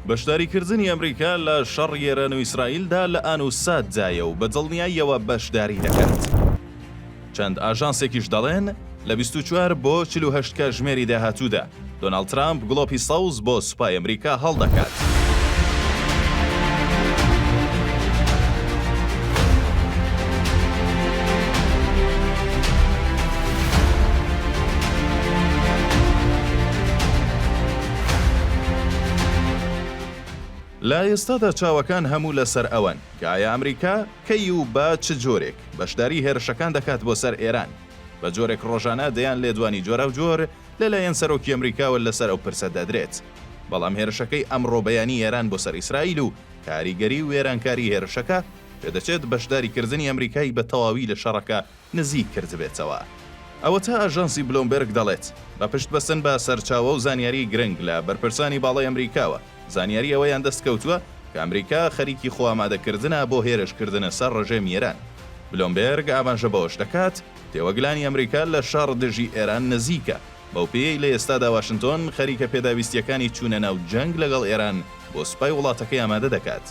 بەشداریکردنی ئەمریکا لە شەڕی ئێران و ئیسرائیلدا لە ئان و ساتدایە و بە دڵنیاییەوە بەشداری دەکات. چەند ئاژانسێکیش دەڵێن، لە 24 بۆ 48 کاتژمێری داهاتوودا، دۆناڵد ترامپ گڵۆپی سەوز بۆ سوپای ئەمریکا هەڵدەکات. لە ئێستادا چاوەکان هەموو لەسەر ئەوەن کە ئایا ئەمریکا کەی و بە چ جۆرێک بەشداری هێرشەکان دەکات بۆ سەر ئێران، بە جۆرێک ڕۆژانە دەیان لێدوانی جۆراوجۆر لەلایەن سەرۆکی ئەمریکاوە لەسەر ئەو پرسە دەدرێت. بەڵام هێرشەکەی ئەمڕۆ بەیانی ئێران بۆ سەر ئیسرائیل و کاریگەری و وێرانکاری هێرشەکە، پێدەچێت بەشداریکردنی ئەمریکای بە تەواوی لە شەڕەکە نزیک کردبێتەوە. ئەوەتا ئاژانسی بلۆمبێرگ دەڵێت، بە پشت بەستن بە سەرچاوە و زانیاری گرنگ لە بەرپرسانی باڵای ئەمریکاوە، زانیاری ئەوەیان دەست کەوتووە کە ئەمریکا خەریکی خۆئامادەکردنە بۆ هێرشکردنە سەر ڕژێمی ئێران. بلۆمبێرگ ئاماژە بەوەش دەکات، تێوەگلانی ئەمریکا لە شەڕ دژی ئێران نزیکە، بەو پێیەی لە ئێستادا واشنتۆن خەریکە پێداویستییەکانی چوونە ناو جەنگ لەگەڵ ئێران بۆ سوپای وڵاتەکەی ئامادە دەکات.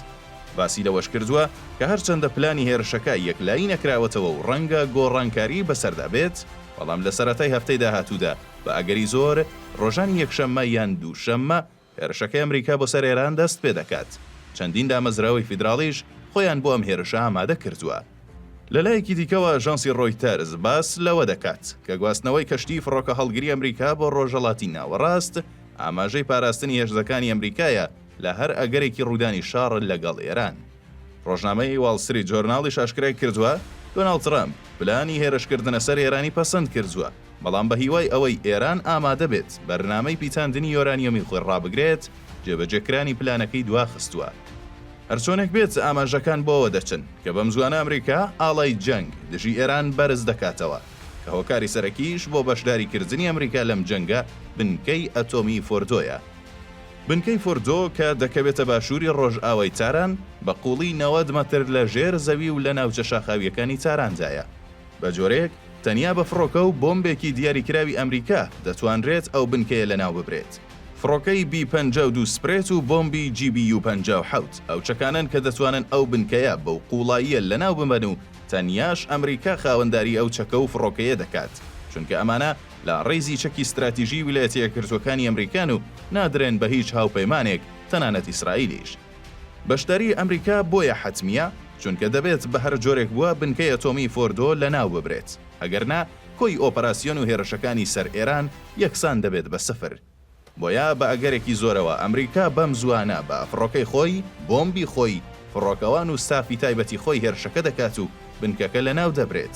باسی لەوەشکردووە کە هەرچەندە پلانی هێرشەکە یەکلایی نەکراوەتەوە و ڕەنگە گۆڕانکاری بەسەردا بێت، بەڵام لە سەرەتای هەفتەی داهاتوودا بە ئەگەری زۆر ڕۆژانی یەکشەممە یان دووشەممە هێرشەکەی ئەمریکا بۆ سەر ئێران دەست پێدەکات، چەندین دامەزراوەی فیدراڵیش خۆیان بۆ ئەم هێرشە ئامادە کردووە. لەلایەکی دیکەوە ئاژانسی ڕۆیتەرز باس لەوە دەکات کە گواستنەوەی کەشتیی فڕۆکەهەڵگری ئەمریکا بۆ ڕۆژهەڵاتی ناوەڕاست ئاماژەی پاراستنی هێزەکانی ئەمریکایە لە هەر ئەگەرێکی ڕوودانی شەڕ لەگەڵ ئێران. ڕۆژنامەی واڵ ستریت جۆرناڵیش ئاشکرای کردووە، دۆناڵد ترەمپ پلانی هێرشکردنە سەر ئێرانی پەسەند کردووە، بەڵام بە هیوای ئەوەی ئێران ئامادە بێت بەرنامەی پیتاندنی یۆرانیۆمی خۆی ڕابگرێت، جێبەجێکرانی پلانەکەی دواخستووە. هەرچۆنێک بێت ئاماژەکان بۆ ئەوە دەچن کە بەمزووانە ئەمریکا ئاڵای جەنگ دژی ئێران بەرز دەکاتەوە، کە هۆکاری سەرەکیش بۆ بەشداریکردنی ئەمریکا لەم جەنگە بنکەی ئەتۆمی فۆردۆیە. بنکەی فۆردۆ کە دەکەوێتە باشووری ڕۆژئاوای تاران، بە قووڵی 90 مەتر لە ژێر زەوی و لە ناوچە شاخاوییەکانی تاراندایە. بە جۆرێک تەنیا بە فڕۆکە و بۆمبێکی دیاریکراوی ئەمریکا دەتوانرێت ئەو بنکەیە لەناو ببرێت. فڕۆکەی بی 52 سپرێت و بۆمبی جی بی یو 57 ئەو چەکانەن کە دەتوانن ئەو بنکەیە بەو قووڵاییە لەناو ببەن و تەنیاش ئەمریکا خاوەنداری ئەو چەکە و فڕۆکەیە دەکات، چونکە ئەمانە لە ڕیزی چەکی ستراتیژیی ویلایەتە یەکگرتووەکانی ئەمریکان و نادرێن بە هیچ هاوپەیمانێک، تەنانەت ئیسرائیلیش. بەشداریی ئەمریکا بۆیە حەتمییە، چونکە دەبێت بە هەر جۆرێک بووە بنکەی ئەتۆمیی فۆردۆ لەناو ببرێت، ئەگەرنا کۆی ئۆپەراسیۆن و هێرشەکانی سەر ئێران یەکسان دەبێت بە سفر. بۆیە بە ئەگەرێکی زۆرەوە ئەمریکا بەم زووانە بە فڕۆکەی خۆی، بۆمبی خۆی، فڕۆکەوان و ستافی تایبەتی خۆی هێرشەکە دەکات و بنکەکە لەناو دەبرێت.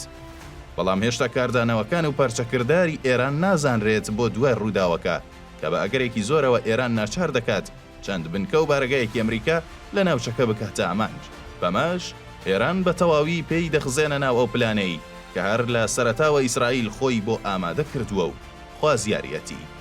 بەڵام هێشتا کاردانەوەکان و پەرچەکرداری ئێران نازانرێت بۆ دوای ڕووداوەکە، کە بە ئەگەرێکی زۆرەوە ئێران ناچار دەکات چەند بنکە و بارەگایەکی ئەمریکا لە ناوچەکە بکاتە ئامانج. بەمەش ئێران بە تەواوی پێی دەخزێنە ناو ئەو پلانەی کە هەر لە سەرەتاوە ئیسرائیل خۆی بۆ ئامادە کردووە و خوازیاریەتی.